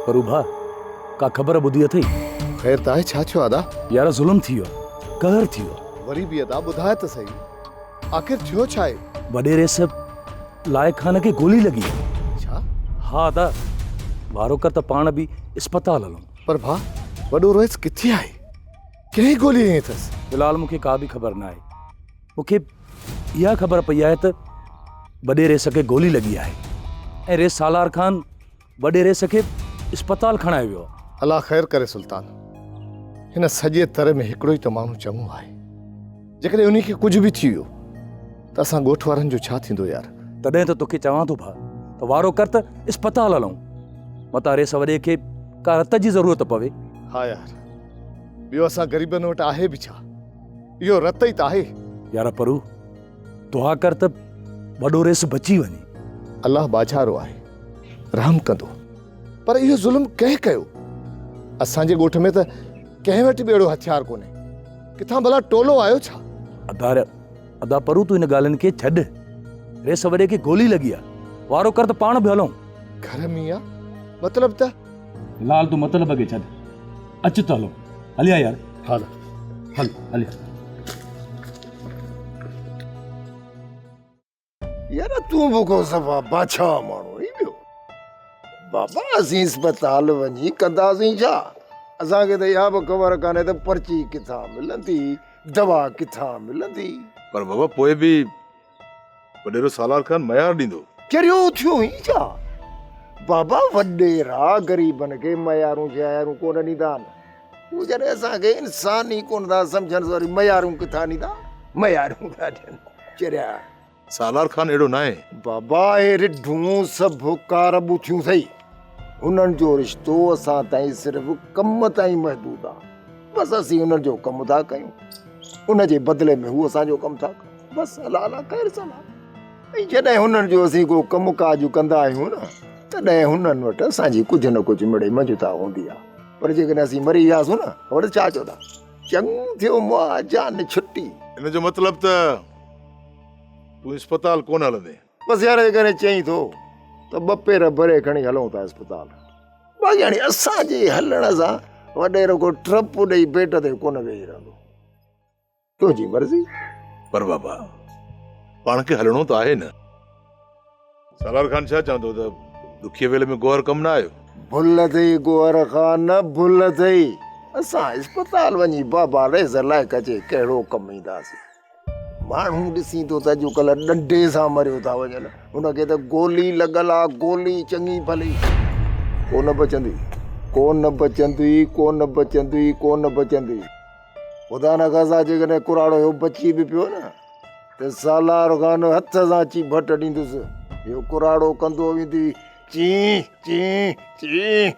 پرو ڀاء ڪا خبر ٻڌي اٿئي؟ خير ته آهي ڇا ٿيو ادا؟ يار ظلم ٿي ويو آهي، قهر ٿي ويو آهي. وري به ادا ٻڌاء ته سهي آخر ٿيو ڇا آهي؟ وڏيري صاحب لائق خان کي گولي لڳي آهي. ڇا؟ ها ادا وارو ڪر ته پاڻ به اسپتال هلون. پر ڀاء وڏو رئيس ڪٿي آهي؟ ڪنهن گولي هنئي اٿس؟ في الحال مون کي ڪا به خبر ناهي. مون کي اها خبر پئي آهي ته وڏي ريس کي گولي لڳي آهي ۽ ريس سالار خان وڏي ريس کي اسپتال کڻائي ويو آهي. الله خير ڪري سلطان، هن سڄي تر ۾ هڪڙو ئي ته ماڻهو چڱو آهي، جيڪڏهن انهي کي ڪجهه به ٿي ويو ته اسان ڳوٺ وارن جو ڇا ٿيندو يار. تڏهن ته توکي چوان ٿو ڀاء ته وارو ڪر ته اسپتال هلون، متان ريس وڏي کي ڪا رت جي ضرورت پوي. ها يار، ٻيو اسان غريبن وٽ آهي به ڇا؟ اهو رت ئي ته آهي. يار پرو، دعا ڪر ته وڏو ريس بچي وڃي. الله ٻاجهارو آهي، رحم ڪندو. پر اهو ظلم ڪنهن ڪيو؟ اسان جي ڳوٺ ۾ ته ڪنهن وٽ به اهڙو هٿيار ڪونهي. ڪٿان ڀلا ٽولو آيو ڇا؟ ادا ادا پرو تون ان ڳالهين کي ڇڏ. ريس وڏي کي گولي لڳي آ. وارو ڪر ته پاڻ به هلون. گهر ۾ آ؟ مطلب ته؟ لال تون مطلب کي ڇڏ. اچ ته هلون. هليا يار. هل هل هليا. يار تون به ڪو صفا بادشاهه ماڻهو آهين ٻيو. بابا اسين اسپتال وڃي ڪنداسين ڇا؟ اسان کي ته اها به خبر ڪانهي ته پرچي ڪٿان ملندي، دوا ڪٿان ملندي. پر بابا پوء به وڏيرو سالار خان ميار ڏيندو. چريو ٿيو آهين ڇا؟ بابا وڏيرا غريبن کي ميارون شيارون ڪونه ڏيندا آهن. هو جڏهن اسان کي انسان ئي ڪونه ٿا سمجهن سو وري ميارون ڪٿان ڏيندا؟ ميارون ٿا ڏين چريا. سالار خان اهڙو ناهي. بابا اهي رڍون سڀ ڪاربون ٿيون اٿئي. هنن جو رشتو اسان تائين صرف ڪم تائين محدود آ. بس اسين هنن جو ڪم ٿا ڪيون. ان جي بدلي ۾ هو اسان جو ڪم ٿا ڪن. بس الله الله خير صلاح. ۽ جڏهن هنن جو اسين ڪو ڪم ڪاڄ ڪندا آهيون نه تڏهن هنن وٽ اسان جي ڪجهه نه ڪجهه مڙئي منجهتا هوندي آ. پر جيڪڏهن اسين مري وياسون نه وري ڇا چوندا؟ چڱو ٿيو مئا جان ڇٽي. ان جو مطلب ته تون اسپتال ڪونه هلندين. بس يار جيڪڏهن چئين ٿو ته ٻه پير ڀري کڻي هلون ٿا اسپتال. باقي هاڻي اسان جي هلڻ سان وڏيرو ڪو ٽرپ ڏئي پيٽ تي ڪونه ويهي رهندو. تنهنجي مرضي. پر بابا پاڻ کي هلڻو ته آهي نه. سالار خان ڇا چوندو ته ڏکيء ويل ۾ گوهر ڪم نه آيو. ڀل اٿئي گوهر خان ڀل اٿئي. اسان اسپتال وڃي بابا ريز لائق اچي ڪهڙو ڪم اينداسين. ماڻهو ڏسين ٿو ته اڄڪلهه ڏنڊي سان مريو ٿا وڃن. هن کي ته گولي لڳل آ گولي چڱي ڀلي. ڪونه بچندي ڪونه بچندي ڪونه بچندي ڪونه بچندي. خدا نه خاصا جيڪڏهن ڪراڙو اهو بچي به پيو نه ته سالار خان هٿ سان اچي ڀٽ ڏيندس. اهو ڪراڙو ڪندو ويندي چين چين چين.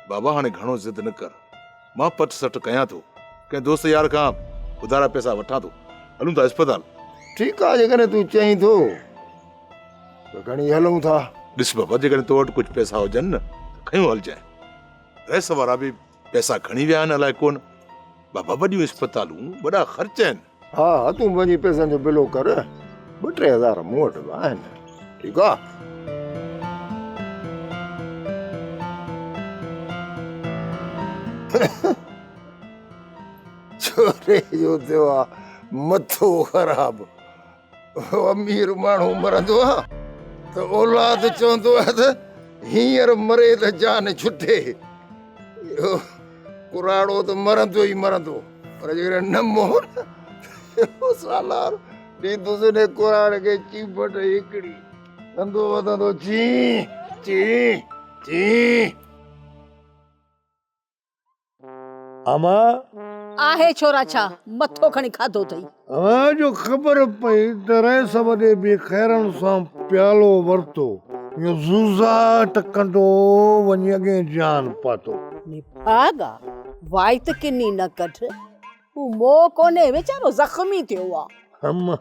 بابا هاڻي گهڻو ضد نه ڪر. مان پٽ سٽ ڪيان ٿو. ڪنهن دوست يار کان اڌارا پئسا وٺان ٿو. هلون ٿا اسپتال. ٺيڪ آ جيڪڏهن تون چئين ٿو ته کڻي هلون ٿا. ڏس بابا جيڪڏهن تو وٽ ڪجهه پئسا هجن نه ته کنيو هلجانء. رئيس وارا به پئسا کڻي ويا آهن الائي ڪونه. بابا وڏيون اسپتالون وڏا خرچ آهن. ها ها تون وڃي پئسن جو بلو ڪر. ٻه ٽي هزار مون وٽ به آهن. ٺيڪ آ. ڇوري جو ٿيو آ مٿو خراب. امير ماڻهو مرندو آ ته اولاد چوندو آ ته هينئر مري ته جان ڇٽي. اهو ڪراڙو ته مرندو ئي مرندو پر جيڪڏهن نه مئو نه ته سالار ڏيندس ان ڪراڙي کي چيڀٽ هڪڙي ڪندو وڌندو چين چين چين. اما! آهي ڇورا ڇا مٿو کڻي کاڌو اٿئي. اوهان جو خبر پئي ته رئيس وڏي به خيرن سان پيالو ورتو ائين زوزاٽ ڪندو وڃي اڳئين جهان پاتو. نڀاڳا وائت ڪني نه ڪڍ. هو مئو ڪونهي ويچارو زخمي ٿيو آ. اما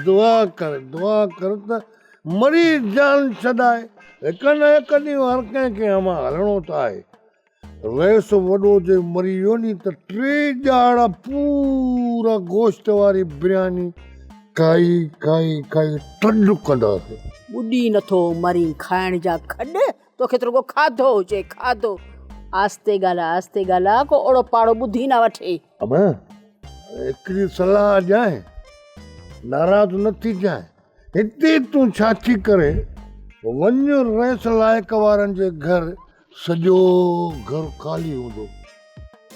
دعا ڪر دعا ڪر ته مري جان ڇڏائي. هڪ نه هڪ ڏينهن هر ڪنهن کي اما هلڻو ته آهي. رئيس وڏو جي مري ويو ني ته ٽي ڏهاڙا پورا گوشت واري برياني کائي کائي کائي ٽڏ ڪنداسين. ٻڏي نٿو مرين کائڻ جا کڏ، توکي ته رڳو کاڌو هجي کاڌو. آهستي ڳالهاء آهستي ڳالهاء ڪو اوڙو پاڙو ٻڌي نه وٺي. امان هڪڙي صلاح ڏيانء، ناراض نه ٿجانء. هتي تون ڇا ٿي ڪرين؟ وڃ رئيس لائق وارن جي گهر، سڄو گهر خالي هوندو.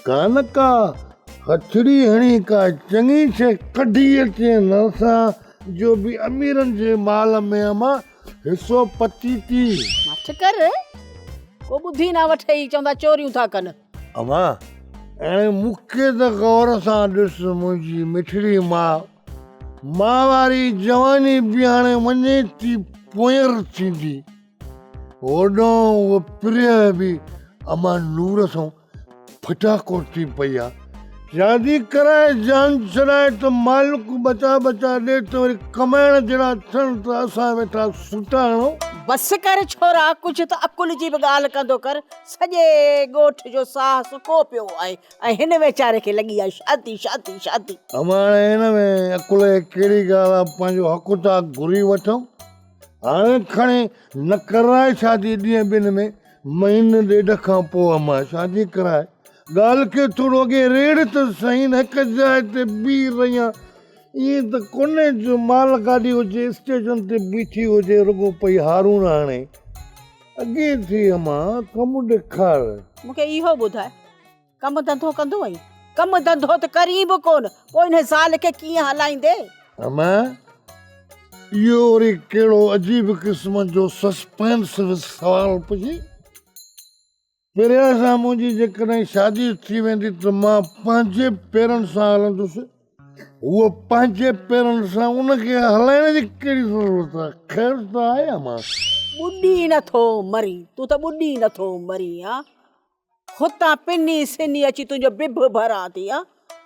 ڪا نه ڪا هٿڙي هڻي ڪا چڱي شيء ڪڍي اچين، اسان جو به اميرن جي مال ۾ امان حصو پتي ٿي. ماٺ ڪر، ڪو ٻڌي نه وٺئي، چوندا چوريون ٿا ڪن. امان، هاڻي مون کي ته غور سان ڏس منهنجي مٺڙي ماء. مان واري جواني به هاڻي وڃي ٿي پوئر ٿيندي. هوڏانهن هوء پرينء به امان نور سان ڦٽاڪو ٿي پئي آ. شادي ڪرائي جان ڇڏائي ته مالڪ ٻچا ٻچا ڏي ته وري ڪمائڻ جهڙا ٿين ته اسان ويٺا سٽا هڻون. بس ڪر ڇورا ڪجهه ته عقل جي به ڳالهه ڪندو ڪر. سڄي ڳوٺ جو ساهه سڪو پيو آهي. ۽ هن ويچاري کي لڳي آهي شادي شادي شادي. اماڻ هن ۾ عقل جي ڪهڙي ڳالهه آ پنهنجو حق ٿا گهري وٺون. هاڻي کڻي نه ڪرائي شادي ڏينهن ٻن ۾ مهيني ڏيڍ کان پوء امان شادي ڪرائي. ڳالهه کي ٿورو اڳي ريڙهه ته سهين هڪ جاء تي بيهي رهيان ائين ته ڪونهي جو مال گاڏي هجي اسٽيشن تي بيٺي هجي رڳو پئي هارون هڻي. اڳي ٿي امان ڪم ڏيکار. مون کي اهو ٻڌاء ڪم ڌنڌو ڪندو آهين؟ ڪم ڌنڌو ته ڪرين به ڪونه، پوء انهيء زال کي ڪيئن هلائيندين؟ امان، اهو وري ڪهڙو عجيب قسم جو سسپينس سوال پڇي؟ پريا سان منهنجي جيڪڏهن شادي ٿي ويندي ته مان پنهنجي پيرن سان هلندس، هوء پنهنجي پيرن سان ان کي هلائڻ جي ڪهڙي ضرورت آهي؟ خير ته آهي امان. ٻڏي نٿو مرين، تون ته ٻڏي نٿو مرين ها. هتان پني سني اچي تنهنجو بڀ ڀران ٿي ها.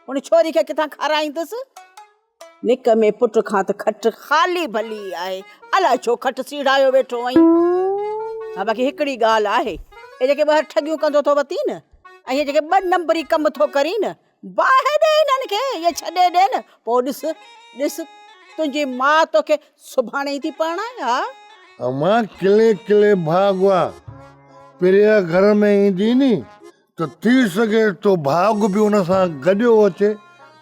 هن ڇوري کي ڪٿان کارائيندس؟ نڪ ۾ پٽ کان ته کٽ خالي ڀلي آهي. الائي ڇو کٽ سيڙايو ويٺو آهين. ها باقي هڪڙي ڳالهه آهي، اهي جيڪي ٻاهر ٺڳيون ڪندو ٿو وتين نه ۽ اهي جيڪي ٻه نمبري ڪم ٿو ڪرين نه، باهه ڏي انهن کي، اهي ڇڏي ڏي نه، پوء ڏس، ڏس تنهنجي ماء توکي سڀاڻي ئي ٿي پرڻائي، ها. امان ڪلي ڪلي ڀاڳ آ، پريا گهر ۾ ايندي ني ته ٿي سگهي ٿو ڀاڳ به ان سان گڏيو اچي.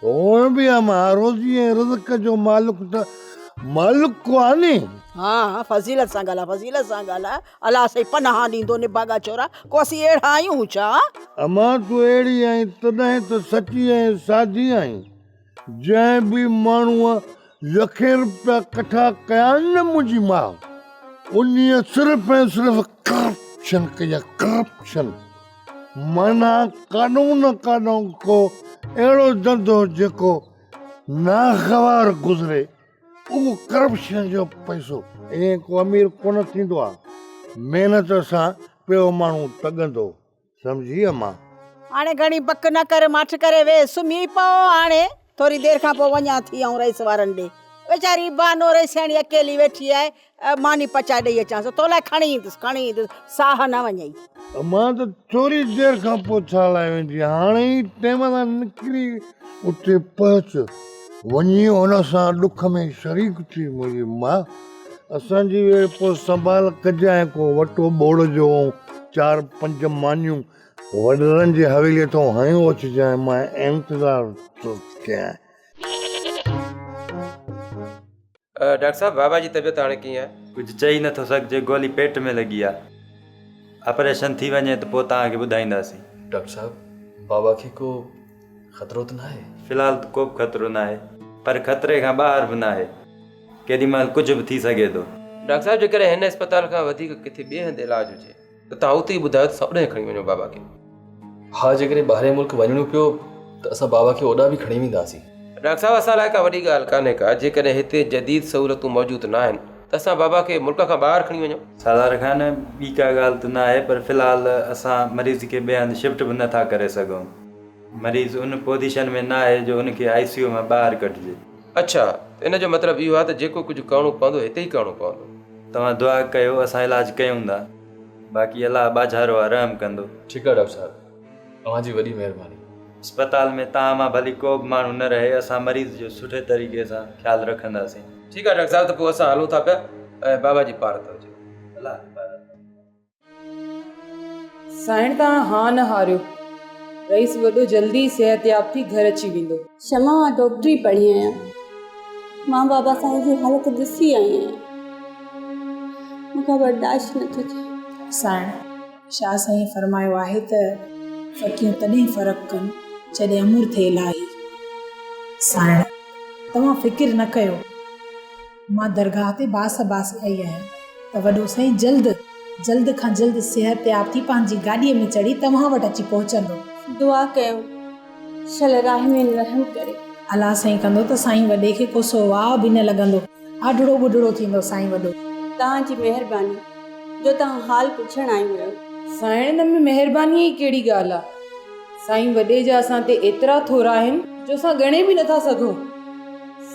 هونئن به امان روزي ۽ رزق جو مالڪ ته مالڪ آ ني. ها ها فضيلت سان ڳالهاء فضيلت سان ڳالهاء الله سائين پناهه ڏيندو نڀاڳا ڇورا ڪو اسين اهڙا آهيون ڇا. امان تون اهڙي آهين تڏهن ته سچي ۽ سادي آهين. جنهن به ماڻهوء لکين روپيا ڪٺا ڪيا آهن نه منهنجي ماء انهيء صرف ۽ صرف ڪرپشن ڪئي آهي ڪرپشن معنيٰ ڪاڏئون نه ڪاڏئون ڪو اهڙو ڌنڌو جيڪو ناگوار گذري اهو ڪرپشن جو پئسو. ائين ڪو امير ڪونه ٿيندو آهي محنت سان پيو ماڻهو تڳندو. سمجهي امان. هاڻي گهڻي بڪ نه ڪر، ماٺ ڪري ويهه، سمهي پئو هاڻي. ٿوري دير کان پوء وڃان ٿي آئون رئيس وارن ڏي. ويچاري بانو رئيسياڻي اڪيلي ويٺي آهي، ماني پچائي ڏئي اچانس. تو لاء کڻي ايندس، کڻي ايندس، ساهه نه وڃئي. امان ته ٿوري دير کان پوء ڇا لاء ويندي، هاڻي ئي ٽيم سان نڪري اتي پهچ. وڃي هن سان ڏک ۾ شريڪ ٿي منهنجي ماء. اسان جي ويڙهه پوء سنڀال ڪجانء ڪو وٽو ٻوڙ جو ۽ چار پنج مانيون وڏڙن جي حويليء تان هنيو اچجانء مان انتظار ٿو ڪيان. ڊاڪٽر صاحب بابا جي طبيعت هاڻي ڪيئن آهي؟ ڪجهه چئي نٿو سگهجي گولي پيٽ ۾ لڳي آهي آپريشن ٿي وڃي ته پوء توهان کي ٻڌائينداسين. ڊاڪٽر صاحب بابا کي ڪو خطرو ته ناهي؟ في الحال ته ڪو به خطرو ناهي پر خطري کان ٻاهر به ناهي. ڪيڏي مهل ڪجهه به ٿي سگهي ٿو. ڊاڪٽر صاحب جيڪڏهن هن اسپتال کان وڌيڪ ڪٿي ٻئي هنڌ علاج هجي ته توهان اتي ئي ٻڌايو ته اسان اوڏانهن کڻي وڃون بابا کي. ها جيڪڏهن ٻاهرئين ملڪ وڃڻو پيو ته اسان بابا کي اوڏانهن به کڻي وينداسين. ڊاڪٽر صاحب اسان لاء ڪا وڏي ڳالهه ڪانهي ڪا جيڪڏهن هتي جديد سهولتون موجود ناهن ته اسان بابا کي ملڪ کان ٻاهر کڻي وڃون. سالار خان، ٻي ڪا ڳالهه ته ناهي پر في الحال اسان مريض کي ٻئي هنڌ شفٽ به نه ٿا ڪري سگهون. مريض ان پوزيشن ۾ ناهي جو ان کي آء سي يو مان ٻاهر ڪڍجي. اڇا ته ان جو مطلب اهو آهي ته جيڪو ڪجهه ڪرڻو پوندو هتي ئي ڪرڻو پوندو. توهان دعا ڪيو اسان علاج ڪيون ٿا باقي الله ٻاجهارو آهي رحم ڪندو. ٺيڪ آهي ڊاڪٽر صاحب اوهان جي وڏي مهرباني. اسپتال ۾ توهان مان ڀلي ڪو به ماڻهو نه رهي، اسان مريض جو سٺي طريقي سان خيال رکنداسين. ٺيڪ آهي ڊاڪٽر صاحب ته پوء اسان هلون ٿا پيا ۽ بابا جي پارت هجي. الله جي پارت. سائڻ توهان ها نه هاريو. رئيس وڏو جلدي ئي صحتياب ٿي گهر اچي ويندو. شمع مان ڊاڪٽري پڙهي آهيان. مان بابا سائين جي حالت ڏسي آئي آهيان. مون کان برداشت نه ٿو ٿئي. سائڻ شاهه سائين فرمايو آهي ته ڦڪيون تڏهن فرق ڪن جڏهن امر ٿئي الاهي. سائڻ توهان فڪر نه ڪيو. مان درگاهه تي باس باس آئي آهيان ته وڏو سائين جلد، جلد کان جلد صحتياب ٿي پنهنجي گاڏيء ۾ چڙهي توهان وٽ اچي پهچندو. دعا ڪيو، شل راحمين رحم ڪري. الله سائين ڪندو ته سائين وڏي کي ڪو سو واء به نه لڳندو. آڍڙو ٻڍڙو ٿيندو سائين وڏو. توهان جي مهرباني جو توهان حال پڇڻ آيون آهيو. سائڻ ان ۾ مهربانيء جي ڪهڙي ڳالهه آ. سائين وڏي جا اسان تي ايترا ٿورا آهن جو اسان ڳڻي به نٿا سگهون.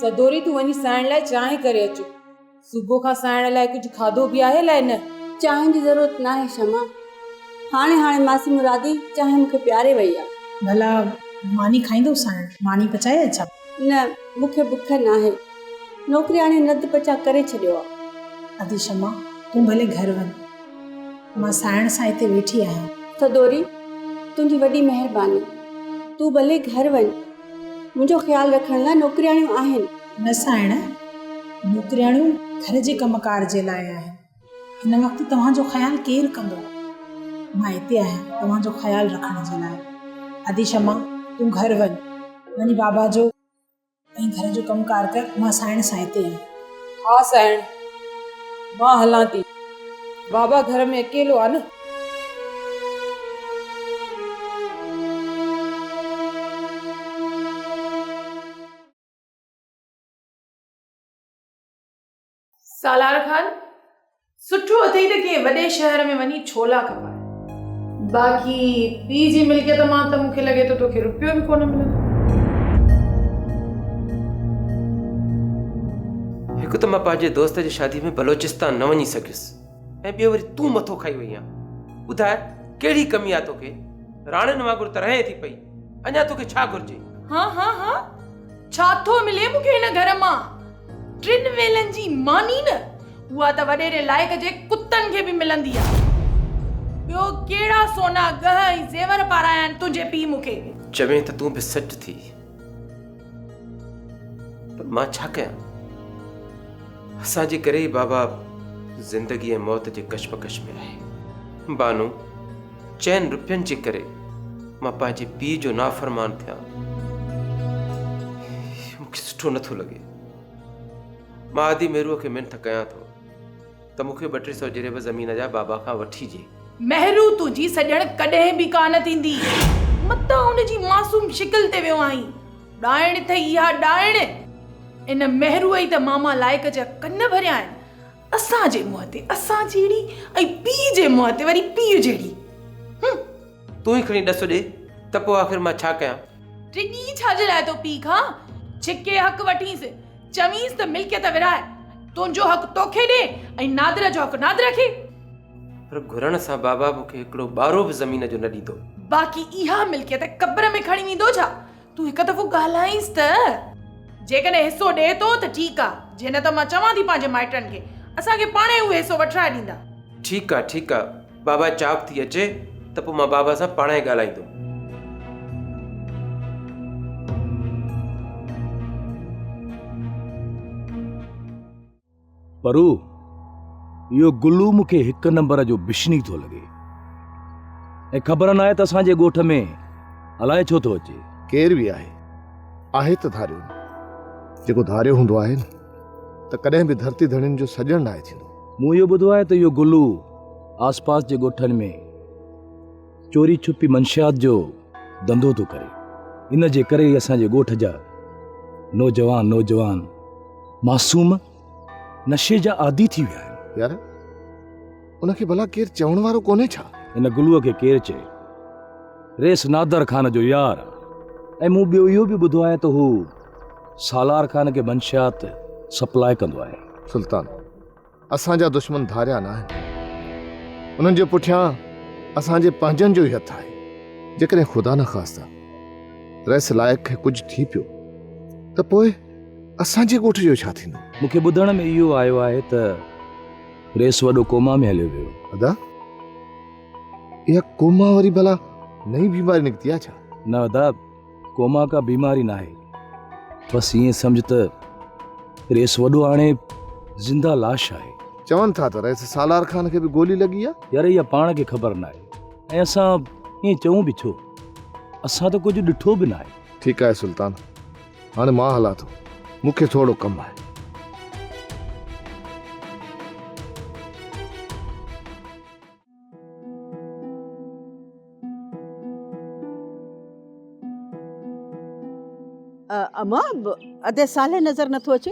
سدوري تون وڃي سائڻ لاء چانهه ڪري اچ. صبح کان سائڻ لاء ڪجهه کاڌو به آهي الائي نه. چانهه جي ضرورت ناهي شمع. هاڻي هاڻي ماسي مرادي چانهه مون کي پياري وئي آ. ڀلا ماني کائيندو سائڻ؟ ماني پچائي اچان؟ نه مون کي بک ناهي. نوڪرياڻي رڌ پچاء ڪري ڇڏيو آ. ادي شمع تون ڀلي گهر وڃ. مان سائڻ سان هتي ويٺي آهيان. سدوري تنهنجي وڏي مهرباني. تون ڀلي گهر وڃ. منهنجو خيال رکڻ لاء نوڪرياڻيون آهن. نه سائڻ، نوڪرياڻيون گهر جي ڪم ڪار جي لاء آهن. هن وقت توهان جو خيال ڪير ڪندو؟ مان هتي آهيان توهان جو خيال رکڻ جي لاء. ادي شمع، تون گهر وڃ. وڃ بابا جو ۽ گهر جو ڪم ڪار ڪر، مان سائڻ سان هتي آهيان. ها سائڻ، مان هلان ٿي. بابا گهر ۾ اڪيلو آ نه. سالار خان، سٺو اٿئي ته ڪنهن وڏي شهر ۾ وڃي ڇولا کپاء. باقي پيء جي ملڪيت مان ته مون کي لڳي ٿو توکي رپيو به ڪونه ملندو. هڪ ته مان پنهنجي دوست جي شادي ۾ بلوچستان نه وڃي سگهيس ۽ ٻيو وري تون مٿو کائي وئي آن. ٻڌاء ڪهڙي ڪمي آ توکي؟ راڻين وانگر ته رهين ٿي پئي، اڃا توکي ڇا گهرجي؟ ها ها ها ڇا ٿو ملي مون کي هن گهر مان؟ ٽن ويلن جي ماني نه، اها ته وڏيري لائق جي ڪتن کي به ملندي آ. ٻيو ڪهڙا سونا ڳهه ۽ زيور پارايا آهن تنهنجي پيء مون کي؟ چوين ته تون به سچ ٿي، پر مان ڇا ڪيان؟ اسان جي ڪري ئي بابا زندگي ۽ موت جي ڪشمڪش ۾ آهي. بانو، چئن روپين جي ڪري مان پنهنجي پيء جو نافرمان ٿيان، اهو مون کي سٺو نٿو لڳي. مان ادي مهروء کي منٿ ڪيان ٿو ته مون کي 2-3 سئو جريب زمين جا بابا کان وٺي ڏي. مهرو تنهنجي سڄڻ ڪڏهن به ڪانه ٿيندي. متان ان جي معصوم شڪل تي ويو آهين. ڏائڻ اٿئي اها ڏائڻ. ان مهروء ئي ته ماما لائق جا ڪن ڀريا آهن. اسان جي منهن تي اسان جهڙي ۽ پيء جي منهن تي وري پيء جهڙي. هون. تون ئي کڻي ڏس ڏي ته پوء آخر مان ڇا ڪيان؟ ڊڄين ڇا جي لاء ٿو پيء کان؟ ڇڪي حق وٺينس، چوينس ته ملڪيت ورهاء، تنهنجو حق توکي ڏي ۽ نادر جو حق نادر کي. پر گهرڻ سان بابا مون کي هڪڙو ٻارو به زمين جو نه ڏيندو. باقي اها ملڪيت قبر ۾ کڻي ويندو ڇا؟ تون هڪ دفعو ڳالهائينس ته جيڪڏهن حصو ڏئي ٿو ته ٺيڪ آ، جي نه ته مان چوان ٿي پنهنجي مائٽن کي، اسان کي پاڻهي اهي حصو وٺرائي ڏيندا. ٺيڪ آ، ٺيڪ آ، بابا چاڪ ٿي اچي ته پوء مان بابا سان پاڻهي ڳالهائيندم. پرو، اهو گلو مون کي هڪ نمبر جو بشني ٿو لڳي ۽ خبر ناهي ته اسان جي ڳوٺ ۾ الائي ڇو ٿو اچي. ڪير به آهي، آهي ته ڌاريو نه. جيڪو ڌاريو هوندو آهي نه ته ڪڏهن به ڌرتي ڌڻين جو سڄڻ ناهي ٿيندو. مون اهو ٻڌو آهي ته اهو گلو آس پاس جي ڳوٺن ۾ چوري ڇپي منشيات جو ڌنڌو ٿو ڪري. ان جي ڪري ئي اسان جي ڳوٺ جا نوجوان نوجوان معصوم نشي جا عادي ٿي ويا آهن. يار ان کي ڀلا ڪير چوڻ وارو ڪونهي ڇا؟ ان گلوء کي ڪير چئي؟ ريس نادر خان جو يار آ ۽ مون ٻيو اهو به ٻڌو آهي ته هو سالار خان کي منشيات سپلاء ڪندو آهي. سلطان اسان جا دشمن ڌاريا ناهن. انهن جي پٺيان اسان جي پنهنجن جو ئي هٿ آهي. جيڪڏهن خدا نخواسته. رئيس لائق کي ڪجهه ٿي پيو ته پوء اسان جي ڳوٺ جو ڇا ٿيندو؟ مون کي ٻڌڻ ۾ اهو آيو آهي ته رئيس وڏو ڪوما ۾ هليو ويو. ادا اها ڪوما وري ڀلا نئين بيماري نڪتي آهي ڇا؟ نه ادا ڪوما ڪا بيماري ناهي بس ائين سمجهه ته رئيس وڏو هاڻي زنده لاش آهي. چون ٿا ته رئيس سالار خان کي به گولي لڳي آهي. يار اها پاڻ کي خبر ناهي ۽ اسان ائين چئون به ڇو؟ اسان ته ڪجهه ڏٺو به ناهي. ٺيڪ آهي سلطان هاڻي مان هلان ٿو مون کي ٿورو ڪم آهي. اما ادي صالح نظر نٿو اچي.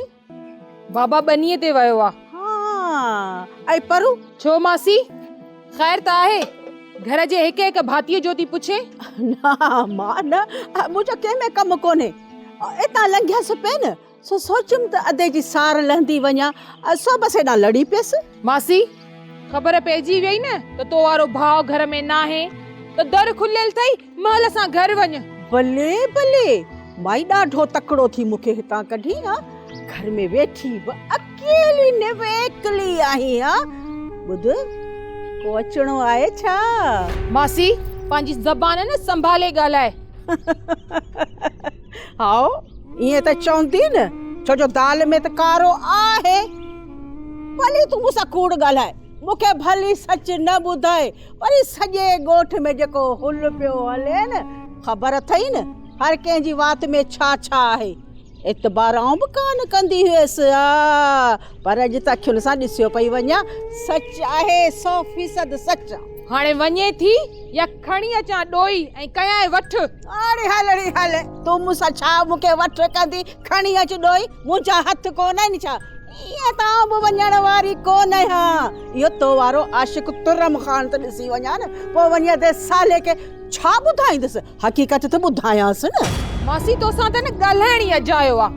بابا ٻنيء تي ويو آ. ها ۽ پرو؟ ڇو ماسي خير ته آهي؟ گهر جي هڪ هڪ ڀاتيء جو ٿي پڇين؟ نه اما نه منهنجو ڪنهن ۾ ڪم ڪونهي. اتان لنگهيس پئي نه سو سوچيم ته ادي جي سار لهندي وڃان، سو بس هيڏانهن لڙي پيس. ماسي، خبر پئجي ويئي نه ته تو وارو ڀاء گهر ۾ ناهي ته در کليل اٿئي، مهل سان گهر وڃ. بلي بلي، مائي ڏاڍو تڪڙو ٿي مون کي هتان ڪڍين ها، گهر ۾ ويٺي به اڪيلي نويڪلي آهين ها، ٻڌ ڪو اچڻو آهي ڇا؟ ماسي، پنهنجي زبان نه سنڀالي ڳالهاء. هائو، ائين ته چوندي نه، ڇو جو دال ۾ ته ڪارو آهي. ڀلي تون مون سان ڪوڙ ڳالهاء، مون کي ڀلي سچ نه ٻڌاء، پر هي سڄي ڳوٺ ۾ جيڪو هل پيو هلي نه، خبر اٿئي نه، هر ڪنهن جي وات ۾ ڇا ڇا آهي. اعتبار آئون به ڪانه ڪندي هيس، ها، پر اڄ ته اکين سان ڏسيو پئي وڃان، سچ آهي، سو فيصد سچ آ. هاڻي وڃين ٿي يا کڻي اچان ڏوئي ۽ ڪيانء وٺ. اڙي هل اڙي هل، تون مون سان ڇا مون کي وٺ ڪندي، کڻي اچ ڏوئي، منهنجا هٿ ڪونهن ڇا؟ ائين ته آئون به وڃڻ واري ڪونه آهيان. اهو تو وارو عاشق ترم خان ته ڏسي وڃان نه، پوء وڃي ادي صالح کي ڇا ٻڌائيندس، حقيقت ته ٻڌايانس نه. ماسي توسان ته نه ڳالهائڻ ئي اجايو آ.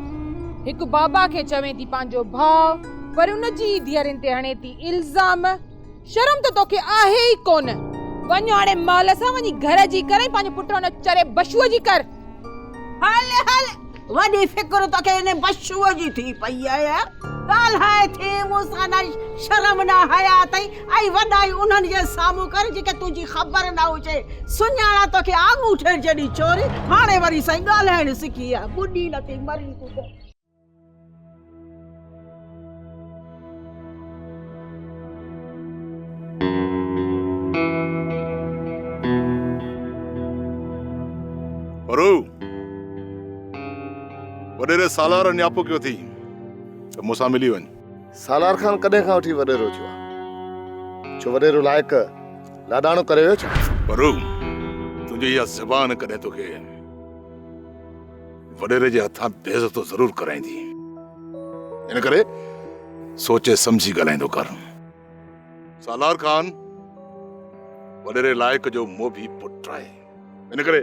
هڪ بابا کي چوين ٿي پنهنجو ڀاء، وري ان جي ئي ڌيئرين تي هڻين ٿي الزام. شرم ته توکي آهي ئي ڪونه. وڃ هاڻي مهل سان وڃي گهر جي ڪر ۽ پنهنجي پٽ ان چري بشوء جي ڪر. هل هل وڏي فڪر توکي ان بشوء جي ٿي پئي آهي. ڳالهائي ٿي مون سان نه شرم نه حيا اٿئي ۽ وڏائي انهن جي سامهون ڪر جيڪي تنهنجي خبر نه هجي. سڃاڻان توکي آڱوٺي جيڏي ڇوري هاڻي وري سائين ڳالهائڻ سکي آهي. ٻڏي نه ٿي مرين تون ته. پرو وڏيري سالار نياپو ڪيو ٿي ته مون سان ملي وڃ. سالار خان ڪڏهن کان وٺي وڏيرو ٿيو آهي؟ ڇو وڏيرو لائق لاڏاڻو ڪري ويو ڇا؟ پرو تنهنجي اها زبان ڪڏهن توکي وڏيري جي هٿان بي عزتو ضرور ڪرائيندي. ان ڪري سوچي سمجهي ڳالهائيندو ڪر. سالار خان وڏيري لائق جو موڀي پٽ آهي. ان ڪري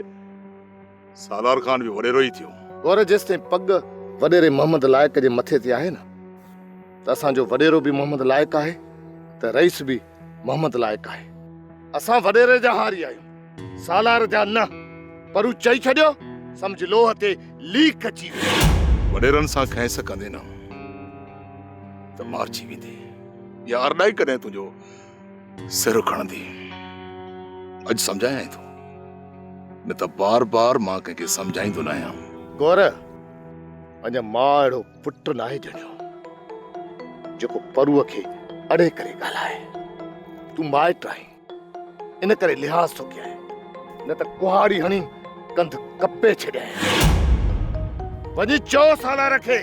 سالار خان به وڏيرو ئي ٿيو. گور جيستائين پڳ وڏيري محمد لائق جي مٿي تي آهي نه ته اسان جو وڏيرو به محمد لائق آهي ته رئيس به محمد لائق آهي. اسان وڏيري جا هاري آهيون. سالار جا نه پر هو چئي ڇڏيو سمجهه لوهه تي ليڪ اچي وئي. وڏيرن سان کئنس ڪندين نه ته مارجي ويندين. يا ارڏائي ڪڏهن تنهنجو سر کڻندي. اڄ سمجهايانء ٿو نه ته بار بار مان ڪنهن کي سمجهائيندو ناهيان. گور اڃا ماء اهڙو پٽ ناهي ڄڻيو جيڪو پروء کي اڙي ڪري ڳالهائي. تون مائٽ آهين. ان ڪري لحاظ ٿو ڪيائين، نه ته ڪهاڙي هڻي ڪنڌ ڪپي ڇڏيائين. وڃي چئو سالار کي،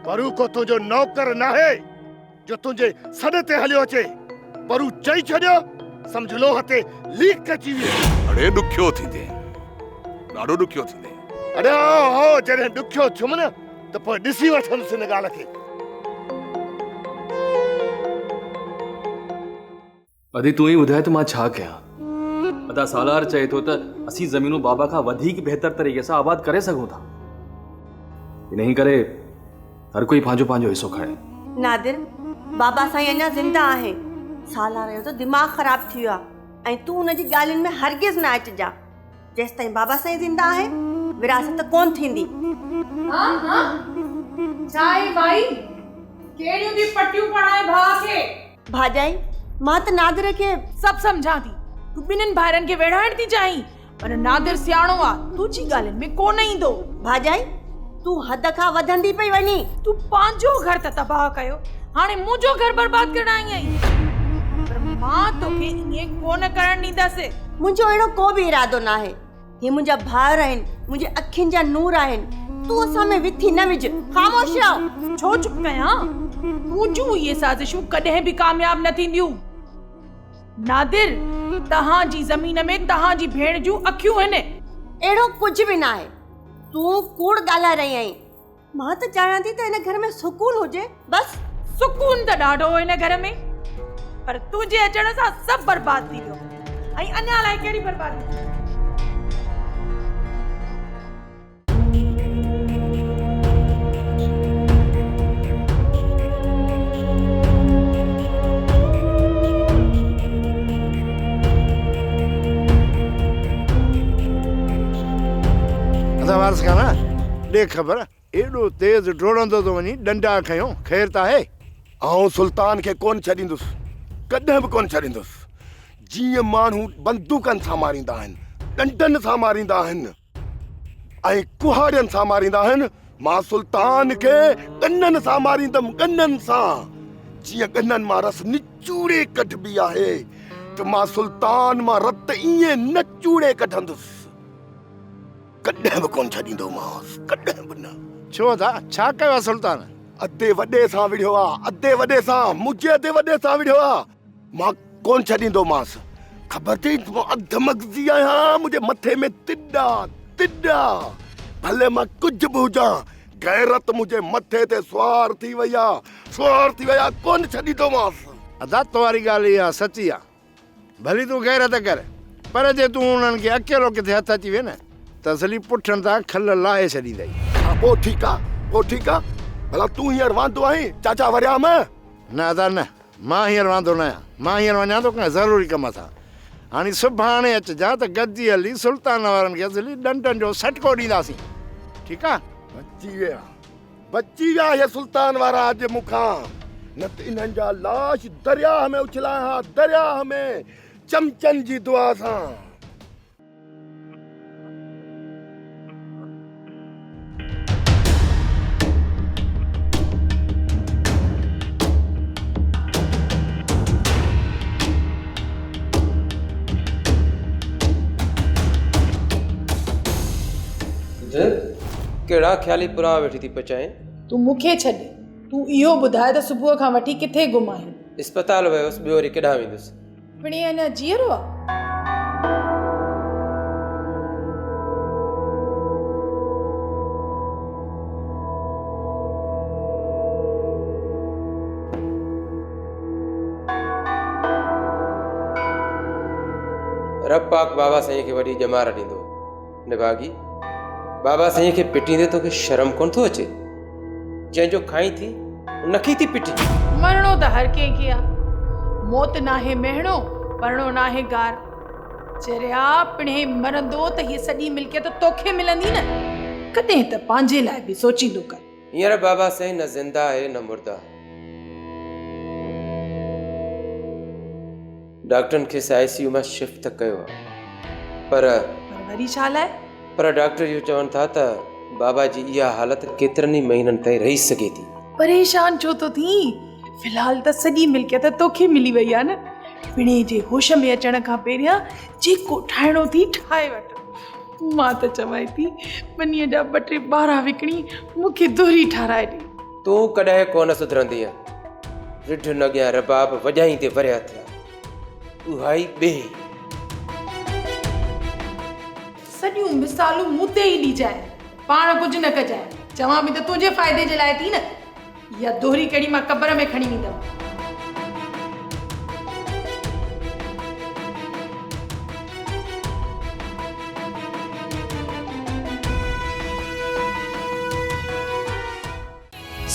پرو ڪو تنهنجو نوڪر ناهي جو تنهنجي سڏ تي هليو اچي. پرو چئي ڇڏيو، سمجهه لوهه تي ليڪ اچي ويئي. اڙي ڏکيو ٿيندين، ڏاڍو ڏکيو ٿيندين. اڙي هائو هائو، جڏهن ڏکيو ٿيم نه ته پوء ڏسي وٺندس ان ڳالهه کي. ادي تون ئي ٻڌاء ته مان ڇا ڪيان؟ ادا سالار چئي ٿو ته اسين زمينون بابا کان وڌيڪ بهتر طريقي سان آباد ڪري سگهون ٿا. انهي ڪري هر ڪوئي پنهنجو پنهنجو حصو کڻي. نادر، بابا سائين اڃا زنده آهي. سالار جو ته دماغ خراب ٿي ويو آهي ۽ تون ان جي ڳالهين ۾ هرگز نه اچجان. جيستائين بابا سائين زنده آهي ورهاست ڪونه ٿيندي. ها ها ڇا آهي مائي ڪهڙيون ٿي پٽيون پڙهائين ڀاء کي. ڀاڄائي مان ته نادر کي. سڀ سمجهان ٿي تون ٻنهين ڀائرن کي ويڙهائڻ ٿي چاهين پر نادر سياڻو آ تنهنجي ڳالهين ۾ ڪونه ايندو. ڀاڄائي تون حد کان وڌندي پئي وڃين. تون پنهنجو گهر ته تباهه ڪيو هاڻي منهنجو گهر برباد ڪرڻ آئي آهين. پر مان توکي ائين ڪونه ڪرڻ ڏيندس. منهنجو اهڙو ڪو به ارادو ناهي. هي منهنجا ڀائر آهن، منهنجي اکين جا نور آهن. تون اسان ۾ وٿي نه وجهه. خاموش رهه. ڇو چپ ڪيان؟ تنهنجون اهي سازشون ڪڏهن به ڪامياب نه ٿينديون. نادر، توهان جي زمين ۾ توهان جي ڀيڻ جون اکيون هن. اهڙو ڪجهه به ناهي. تون ڪوڙ ڳالهائي رهي آهين. مان ته چاهيان ٿي ته هن گهر ۾ سڪون هجي، بس. سڪون ته ڏاڍو هو هن گهر ۾، پر تنهنجي اچڻ سان سڀ برباد ٿي ويو. ۽ اڃا الائي ڪهڙي بربادي ٿي. ادا وارث خان ڏي خبر ايڏو تيز ڊوڙندو ٿو وڃين ڏنڊا کنيو خير ته آهي؟ آئون سلطان کي ڪونه ڇڏيندس ڪڏهن به ڪونه ڇڏيندس جيئن ماڻهو بندوقن سان ماريندا آهن ڏنڊن سان ماريندا آهن ۽ ڪهاڙين سان ماريندا آهن، مان سلطان کي ڳنن سان ماريندم، ڳنن سان، جيئن ڳنن مان رس نچوڙي ڪڍبي آهي ته مان سلطان مان رت ائين نچوڙي ڪڍندس، ڪڏهن به ڪونه ڇڏيندومانس، ڪڏهن به نه. ڇو ادا، ڇا ڪيو آهي سلطان؟ ادي وڏي سان وڙهيو آ، ادي وڏي سان، منهنجي ادي وڏي سان وڙهيو آ. مان ڪونه ڇڏيندومانس. خبر اٿئي ته مان اڌ مغزي آهيان، منهنجي مٿي ۾ تڏا تڏا. ڀلي مان ڪجهه به هجان، غيرت منهنجي مٿي تي سوار ٿي وئي آ، سوار ٿي وئي آ، ڪونه ڇڏيندومانس. ادا تو واري ڳالهه اها سچي آ. ڀلي تون غيرت ڪر، پر جي تون انهن کي اڪيلو ڪٿي هٿ اچي وئين نه ته اصلي پٺن تان کل لاهي ڇڏيندئي. ها پوء ٺيڪ آ، پوء ٺيڪ آ. ڀلا تون هينئر واندو آهين چاچا وريام؟ نه ادا نه. مان هينئر واندو ناهيان. مان هينئر وڃان ٿو ڪنهن ضروري ڪم سان. هاڻي سڀاڻي اچجان ته گڏجي هلي سلطان وارن کي اصلي ڏنڊن جو سٽڪو ڏينداسين. ٺيڪ آ؟ بچي ويا. بچي ويا اهي سلطان وارا اڄ مون کان. نه ته انهن جا لاش درياهه ۾ اڇلايان ها، درياهه ۾، چمچن جي دعا سان. ٻڌ، ڪهڙا خيالي پلاء ويٺي ٿي پچائين؟ تون مون کي ڇڏ، تون اهو ٻڌاء ته صبح کان وٺي ڪٿي گم آهين؟ اسپتال ويس، ٻيو وري ڪيڏانهن ويندس؟ پڻهين اڃا جيئرو آ؟ رب پاڪ بابا سائين کي وڏي ڄمار ڏيندو. نڀاڳي، بابا سائين کي پٽيندي توکي شرم ڪونه ٿو اچي؟ جنهن جو کائين ٿي، ان کي ئي ٿي پٽين. مرڻو ته هر ڪنهن کي آ. موت ناهي مهڻو، پرڻو ناهي گار. چريا، پڻهين مرندو ته هيء سڄي ملڪيت توکي ملندي نه. ڪڏهن ته پنهنجي لاء به سوچيندو ڪر. هينئر بابا سائين نه زنده آهي نه مرده. ڊاڪٽرن کيس آء سي يو مان شفٽ ته ڪيو آهي پر. پر وري ڇا لاء؟ پر ڊاڪٽر اهو چون ٿا ته بابا جي اها حالت ڪيترن ئي مهينن تائين رهي سگهي ٿي. پريشان ڇو ٿو ٿين؟ في الحال ته سڄي ملڪيت توکي ملي وئي آهي نه. پڻهين جي هوش ۾ اچڻ کان پهريان جيڪو ٺاهڻو ٿي ٺاهي وٺ. مان ته چوانء ٿي ٻنيء جا ٻه ٽي ٻارا وڪڻي مون کي دوري ٺاهرائي ڏي. تون ڪڏهن ڪونه سڌرندينء. رڍن اڳيان رباب وڄائيندي ورهيه ٿيا. اها ئي ٻيهي. سڄيون مثالون مون تي ئي ڏجانء. پاڻ ڪجهه نه ڪجانء. چوان به ته تنهنجي فائدي جي لاء ٿي نه. اها دوري ڪهڙي مان قبر ۾ کڻي ويندم.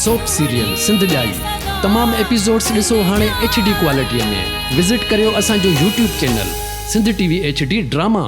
سوپ سيريل سنڌ ڄائي تمام ايپيسوڊس ڏسو هاڻي ايڇ ڊي ڪوالٽي ۾ وزٽ ڪريو اسان جو YouTube channel Sindh T V H D drama.